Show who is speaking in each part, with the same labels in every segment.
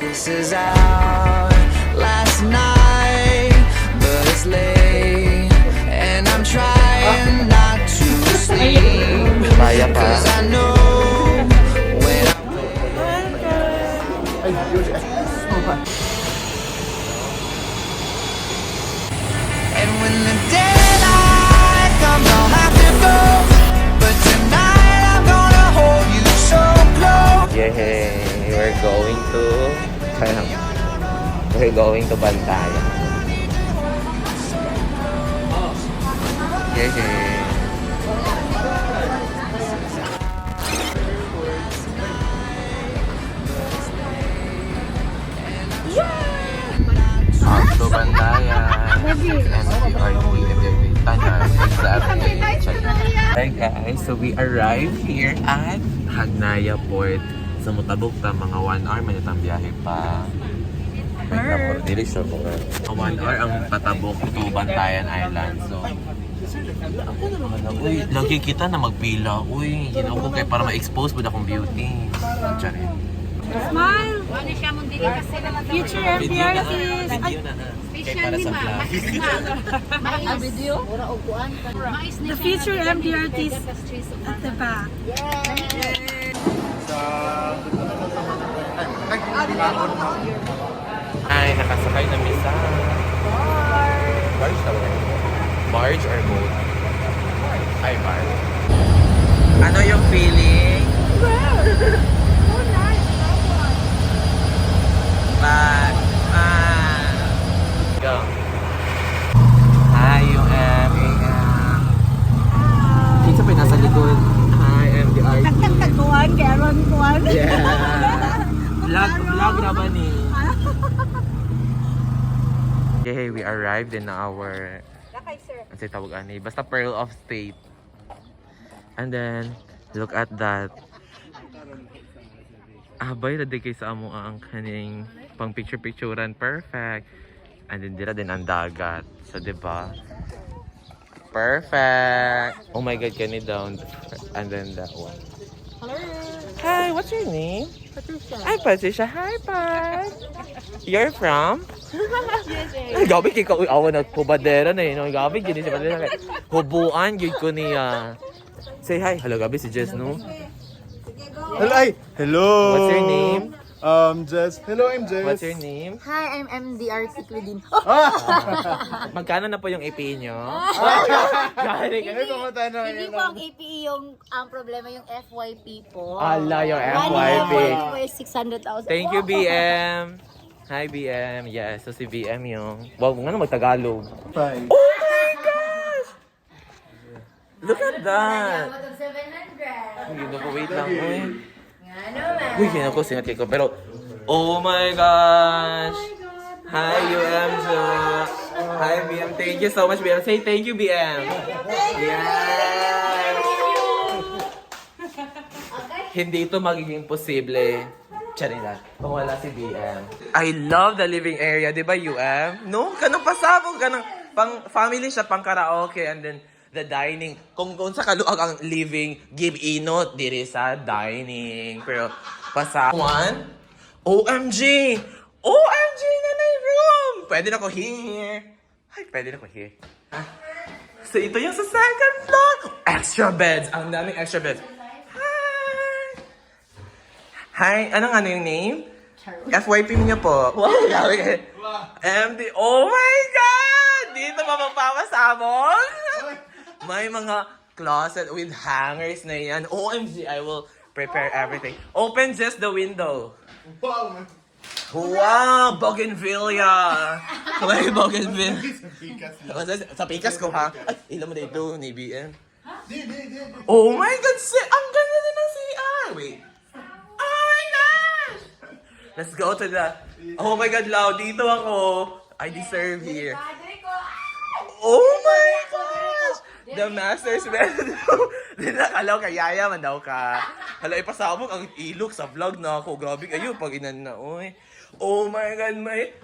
Speaker 1: This is our last night, but it's late, and I'm trying not to sleep.
Speaker 2: Kaya pa.
Speaker 1: 'Cause I know when I
Speaker 3: Ay, yun.
Speaker 1: And when the daylight comes, I'll have to go. But tonight I'm gonna hold you so close.
Speaker 2: Yay! We're going to... Kaya, we're going to Bantayan. Yay! Off to Bantayan. MDRT, MDRT, Tanan, exactly. Hi guys, so we arrived here at Hagnaya Port. Sa mutabok ta, mga 1 hour man itang biyahe pa. Wait na po, dili siya po. 1 hour ang patabok to Bantayan Island. So, uy, lagi kita na magpila. Uy, ginawa ko kay para ma-expose ba akong beauty. Charin.
Speaker 4: Smile! Future MPRTs! Ay,
Speaker 2: Video na. Kay para sa vlog.
Speaker 4: the future MDRTs at the back.
Speaker 2: Ay, nakasakay na misa. Barge tawag yun? Barge or boat? Ay, barge. Ano yung feeling? Bye. Bye. Go. Hi, UM. AM. Kinsa pa yung nasa likod? Hi, MDRT.
Speaker 4: Tagkuan, Keron kuan.
Speaker 2: Yeah. Vlog, vlog na ba ni? Okay, we arrived in our, ano tawag ani? Basta Pearl of State. And then, look at that. Abay, na kay sa amo ang kaning pang picture-picturean. Perfect. And then, dira din ang dagat. So, di ba? Perfect. Oh my God, can down. And then that one. Hi, what's your name? Patricia. Hi, Patricia. Hi, Pat. You're from? Ay, gabi kay ka uy awa na hubadera na eh. No, gabi gini si Patricia. Kay hubuan gyud ko niya. Say hi. Hello, gabi si Jess, no?
Speaker 3: Hello, ay! Hello!
Speaker 2: What's your name?
Speaker 3: Jess. Hello, I'm Jess.
Speaker 2: What's your name?
Speaker 5: Hi, I'm MDRT Claudine.
Speaker 2: Magkano na po yung AP nyo? Galing.
Speaker 3: Ay, pumunta na
Speaker 5: Hindi po ang APE yung ang problema, yung FYP po.
Speaker 2: Ala, yung
Speaker 5: One
Speaker 2: FYP.
Speaker 5: FYP is 600,000.
Speaker 2: Thank you, BM. Hi, BM. Yes, so si BM yung... Wow, nga na magtagalog.
Speaker 3: Five.
Speaker 2: Oh my gosh! Look at that!
Speaker 5: 700.
Speaker 2: Hindi ko, wait lang. Uy.
Speaker 5: Nga naman.
Speaker 2: Uy, kaya ko, sinat ko. Pero, oh my gosh! Hi, UM Jo! Hi, BM. Thank you so much, BM. Say thank you, BM. Yes! Hindi ito magiging posible. Charila, kung wala si BM. I love the living area, di ba, UM? No? Kanang pasabog, kanang pang family siya, pang karaoke, and then the dining. Kung sa kaluag ang living, give inot diri sa dining. Pero, pasa... One, OMG! OMG na na yung room! Pwede na ko here. Ay, pwede na ko here. Ah. So, ito yung sa second floor. Extra beds. Ang daming extra beds. Hi! Hi, anong ano yung name? FYP niyo po. Wow, grabe. MD, oh my God! Dito pa magpapasabog? May mga closet with hangers na yan. OMG, I will prepare everything. Open just the window.
Speaker 3: Wow! man.
Speaker 2: Wow, bougainvillea! May bougainvillea.
Speaker 3: Pikas.
Speaker 2: Sa pikas ko ha. Ay, ilan mo dito ni BM.
Speaker 3: Di, di, di. di.
Speaker 2: Oh my God! Si ang ganda na ng CR! Wait. Oh my gosh! Let's go to the... Oh my God, Lau. Dito ako. I deserve here. Oh my gosh! The master's bedroom. Di na kalaw ka, yaya man daw ka. Hala, ipasabog ang ilok sa vlog na ako. Grabe kayo pag inan na, oy. Oh my God, may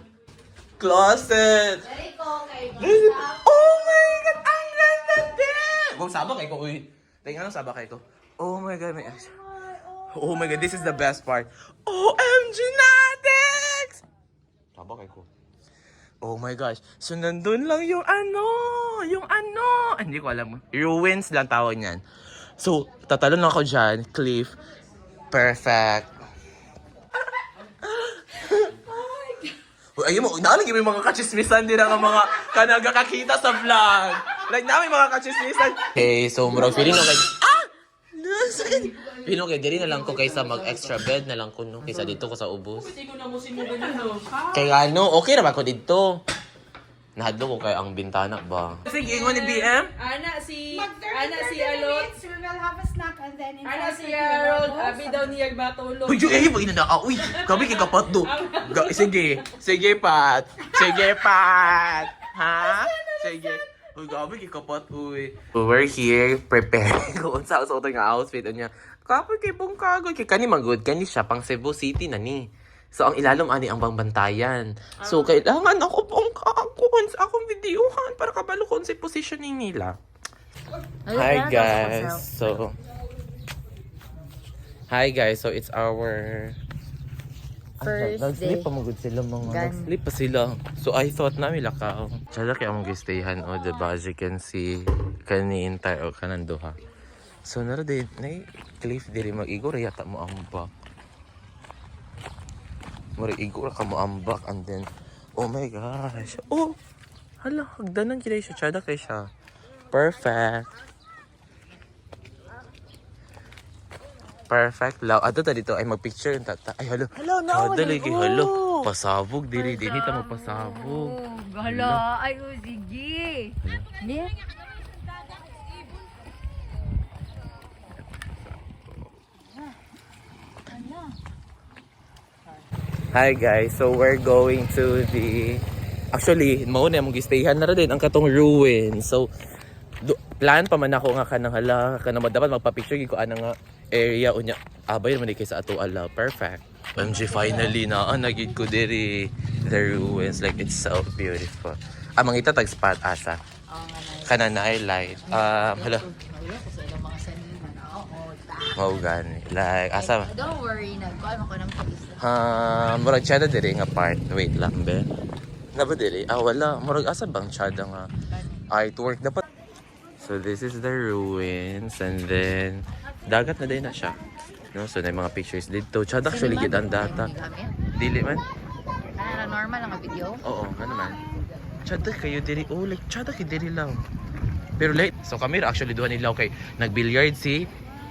Speaker 2: closet. Oh my God! Ang ganda din! Wow, sabak ko, uy. Tingnan, anong sabak ko? Oh my God, may... Oh my God, this is the best part. OMG natin! ko. Oh my gosh. So, nandun lang yung ano, yung ano. Ay, hindi ko alam. Ruins lang tawag niyan. So, tatalon ako dyan. Cliff. Perfect. Uy, ayun mo, naalagay mo yung mga kachismisan din ang mga kanagakakita sa vlog. Like namin mga kachismisan. Okay, so murag feeling ko kay... Ah! Feeling ko kay diri na lang ko kaysa mag-extra bed na lang ko no kaysa dito ko sa ubos. Kaya ano, okay ra ba ko dito? Nahadlo ko kay ang bintana ba? Sige, ingon ni BM.
Speaker 6: Ana si Alot.
Speaker 4: We will have a snack and then in
Speaker 6: Ana si Harold, abi daw niya matulog.
Speaker 2: Uy, ay, wag na ah, uy, kami kay kapat do. Sige, sige Pat. Sige Pat. Ha? Sige. Uy, gabi kay kapat, uy. We're here preparing kung unsa sa nga outfit unya. Kapoy kay bungkagoy kay kani magud kani siya pang Cebu City na ni. So ang ilalom ani ang bangbantayan. So kailangan ako bungkagon sa akong videohan para kabalo ko unsay positioning nila. Hi guys. So Hi guys, so it's our
Speaker 5: First
Speaker 2: nag-sleep
Speaker 5: day.
Speaker 2: pa magud sila mga
Speaker 5: Gan.
Speaker 2: nag-sleep pa sila. So I thought na lakaw. Tsada kay among gistayhan o diba, as you can see kani entire o kanan duha. So nara din nay cliff diri mag-igo ra yata mo ambak. Mura igo ra ka mo ambak and then oh my gosh. Oh, hala hagdanan kay siya tsada kay siya. Perfect. Perfect law. Ato ta dito ay magpicture yung tata. Ay halo.
Speaker 5: Hello, no,
Speaker 2: Dali kay
Speaker 5: oh.
Speaker 2: halo. Pasabog diri dini ta magpasabog.
Speaker 5: Hala, ay, oh, sige. Ni?
Speaker 2: Hi guys, so we're going to the actually, mao na among gistayhan na ra din ang katong ruin. So plan pa man ako nga kanang hala kanang dapat magpa-picture gid ko ana nga area unya. Abay man di kay sa ato ala. Perfect. OMG, finally na ah, nagid ko diri the ruins, like it's so beautiful. Ah, mangita tag spot asa. Kana na highlight. Hala. Mao gani. Like asa
Speaker 5: Don't worry, nagkuhan ako ng face.
Speaker 2: Ha, murag tsada diri nga part. Wait lang, be. Na ba diri? Ah, wala. Murag asa bang tsada nga artwork dapat. So this is the ruins and then dagat na din na siya. No, so na mga pictures dito. Tsada actually gid ang data. Dili man.
Speaker 5: Ano, normal ang video?
Speaker 2: Oo, nga naman. Tsada kayo diri. Oh, like tsada kay diri lang. Pero late. So kami ra actually duha nila kay nagbilliard si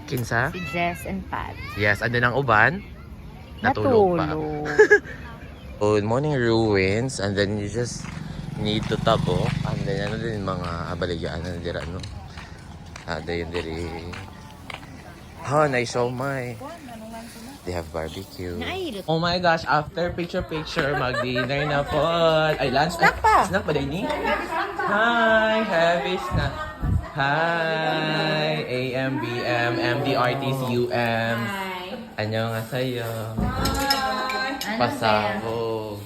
Speaker 2: Kinsa.
Speaker 5: Si Jess and Pat.
Speaker 2: Yes, and then ang uban natulog pa. Good morning ruins and then you just need to tabo and then ano din mga abaligaan na dira no. Ah, dayon diri. Ha, nice oh my. They have barbecue. Oh my gosh, after picture picture, mag-dinner na po. Ay, lunch. Snack pa. Snack pa din ni? Hi, happy snack. Hi, A M B M M D R T C U M. Annyeonghaseyo. Pasabog.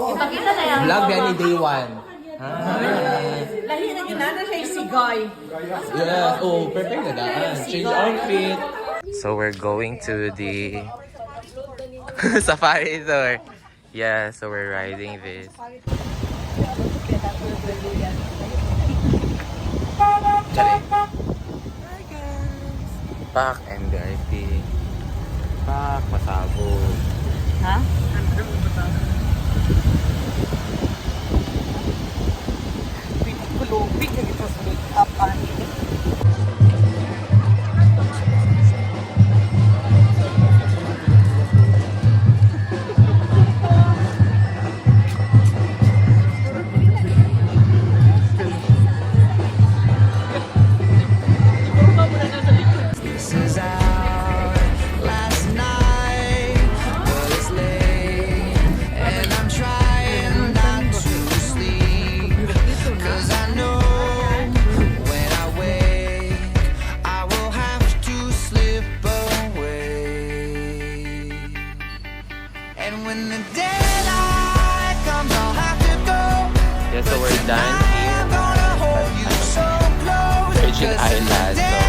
Speaker 5: Ipakita na yan.
Speaker 2: Vlog yan ni day one. Hi.
Speaker 6: Lahi na ginana siya si Guy.
Speaker 2: Yes. Oh, prepare na daan. Change outfit. So we're going to the safari tour. Yeah, so we're riding this. Chari. Hi guys. Pak MDRT. Pak pasabog.
Speaker 5: Ha?
Speaker 6: Kulubig na ito sa make-up.
Speaker 1: This is our last night, but it's late, and I'm trying not to sleep. 'Cause I know when I wake, I will have to slip away. And when the daylight comes, I'll have to go.
Speaker 2: Yeah, so we're done here.
Speaker 1: I'm gonna hold you so close.
Speaker 2: Virgin
Speaker 1: 'Cause in the
Speaker 2: Island. So